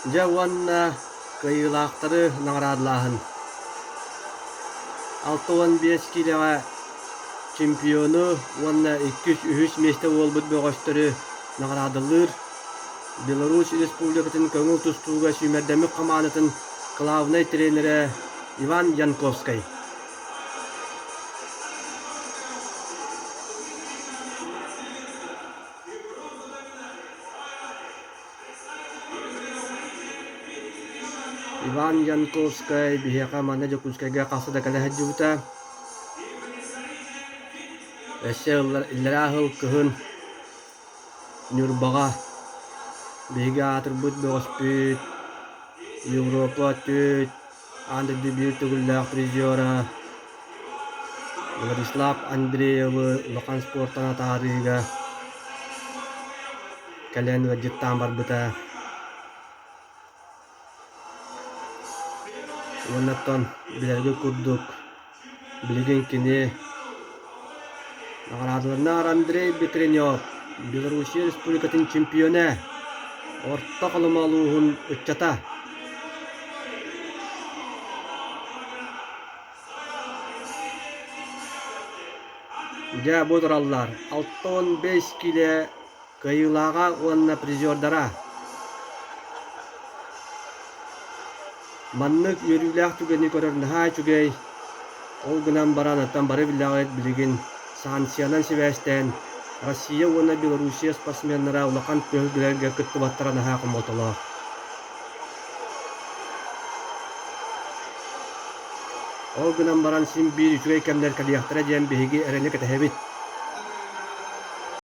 Дьэ уонна кыайыылаахтары наҕараадалааһын. 65 киилэҕэ чемпиону уонна иккис, үһүс миэстэ буолбут бөҕөстөрү наҕараадалыыр Беларусь Республикатын көҥүл тустууга сүүмэрдэммит хамаандатын кылаабынай тренерэ Иван Янковскай. Иван Янковскай биһиэхэ манна Дьокуускайга хаста да кэлэ сылдьыбыта. Өссө иллэрээ сыл кыһын Ньурбаҕа биһиги аатырбыт бөҕөспүт Европа түөрт аан дойду биир төгүллээх призера Владислав Андреевы улахан спортан атаарыыга кэлэн ыалдьыттаан барбыта. Уонна оттон билэргит курдук Билигин кини наҕараадаланар Андрей Бекренев, Белоруссия Республикатын чемпиона, Орто Халыма улууһун ыччата. Дьэ, бу тураллар 65 киилэ Кыайыылааҕа уонна призердара Маннык үөрүүлээх түгэни көрөр наһаа үчүгэй, ол гынан баран оттон бары биллэҕит билигин санкциянан сибээстээн Россия уонна Белоруссия спортсменнара улахан түһүлгэлэргэ кыттыбаттара наһаа хомолтолоох. Ол гынан баран син биир үчүгэй кэмнэр кэлиэхтэрэ диэн биһиги эрэнэ кэтэһэбит.